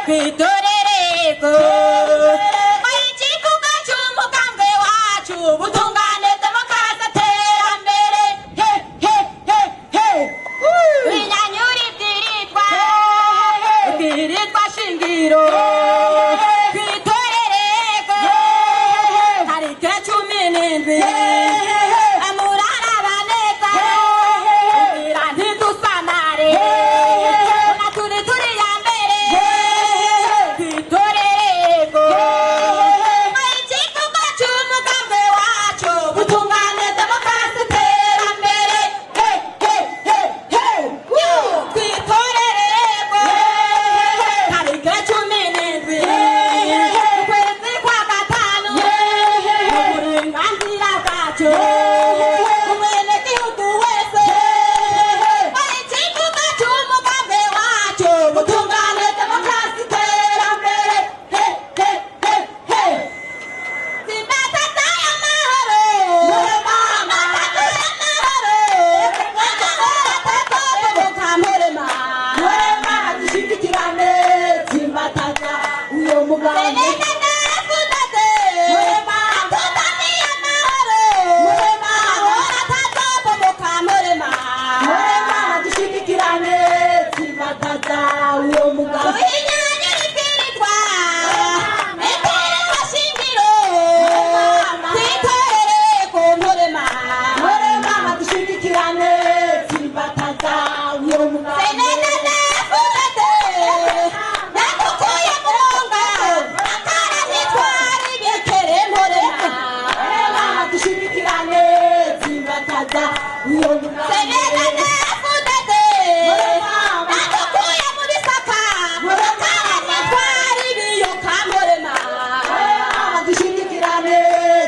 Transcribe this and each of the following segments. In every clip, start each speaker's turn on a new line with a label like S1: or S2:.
S1: Twitorereko ikivuga cy'umugambwe wacu ubutungane demokarasi iterambere he he he he Inyanyura ibwirizwa ibwirizwa shingiro twitorereko tariki 17 amuraraba neza kugira ntidusamare na turi turi ya mbere twitorereko ikivuga cy'umugambwe wacu ubutungane demokarasi iterambere he he he he twitorereko tariki 17 ukwezi kwa gatanu uburenganzira bwacu umwenegihugu wese ikivuga cy'umugambwe wacu ubutungane demokarasi iterambere he he he he Simbataza y'amahoro amahoro y'amahoro amahoro
S2: Murema dushigikirane tsimbataza uyo mugambi Murema dushigikirane tsimbataza uyo mugambi Murema dushigikirane tsimbataza uyo mugambi Murema dushigikirane tsimbataza uyo mugambi Murema dushigikirane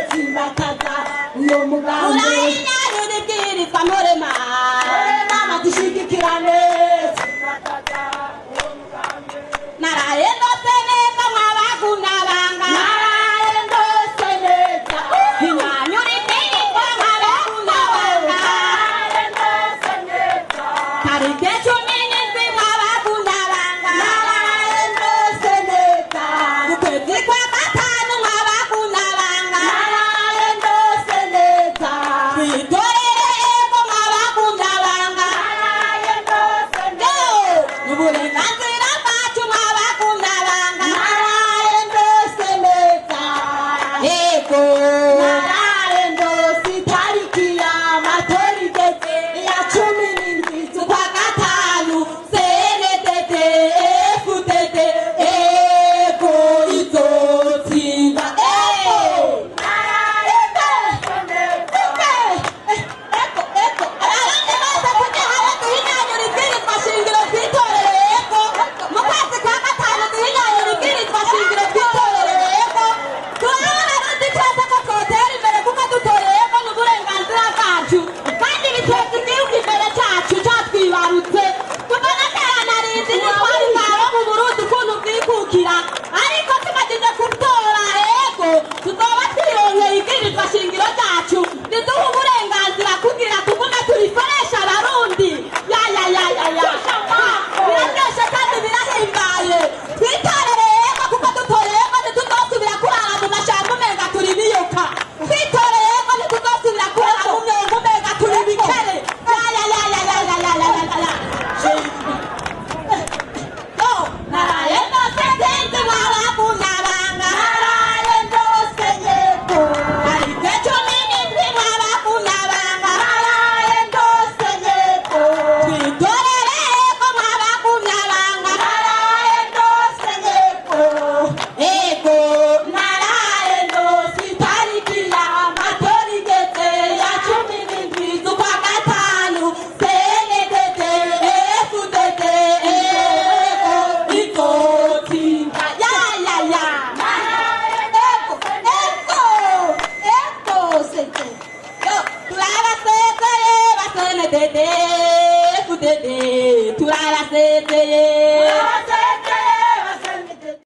S2: tsimbataza uyo mugambi Murema dushigikirane tsimbataza uyo mugambi
S1: Naraye ndose neza mwabagumya banga
S2: Naraye ndose neza
S1: Inyanyura ibwirizwa mwabagumya banga
S2: Naraye ndose neza
S1: Tariki 17 mwabagumya banga
S2: Naraye ndose neza
S1: Ukwezi kwa gatanu mwabagumya banga
S2: Naraye ndose neza
S1: Twitorereko mwabagumya banga
S2: Naraye ndose neza
S1: Uburenganzira bwacu mwabagumya banga
S2: Naraye ndose neza
S1: Yego
S2: Naraye ndose itariki y'amatora igeze ya 17
S1: z'ukwa gatanu CNDD FDD ego izotsinda Abarundi bose tujye hamwe duhinyanyure ibwirizwa shingiro twitorere ego mu kwezi kwa gatanu duhinyanyure ibwirizwa shingiro twitorere ego turabe abarundi twese ko twotera imbere kuko dutoreye ego ni uburenganzira bwacu kandi biteza igihugu imbere cyacu cyatwibarutse kuva na kera narindi ntitwari bwaro mu Burundi ukuntu bwikukira ariko tumaze gutora ego tuzoba twironkeye ibwirizwa shingiro ryacu riduha uburenganzira kugira tugume turikoresha abarundi ya ya ya ya ya biraryoshe kandi birahimbaye twitorere ego kuko dutoreye ego ntituzosubira kurara mu mashamba umenga turi biyoka twitoreye ego ntituzosubira kurara mu myongo umenga turi bikere ya ya ya ya ya ya ya ya ya ya Yo, naraye ndose nsinzi mwabagumya banga
S2: Naraye ndose yego
S1: tariki 17 mwabagumya banga
S2: Naraye ndose yego
S1: twitorereko mwabagumya banga
S2: Naraye ndose yego
S1: ego
S2: Naraye ndose itariki y'amatora igeze ya 17
S1: z'ukwa gatanu CNDD FDD ego izotsinda ya ya ya ego ego ego sete yo turabasezeye ba CNDD FDD turabasezeye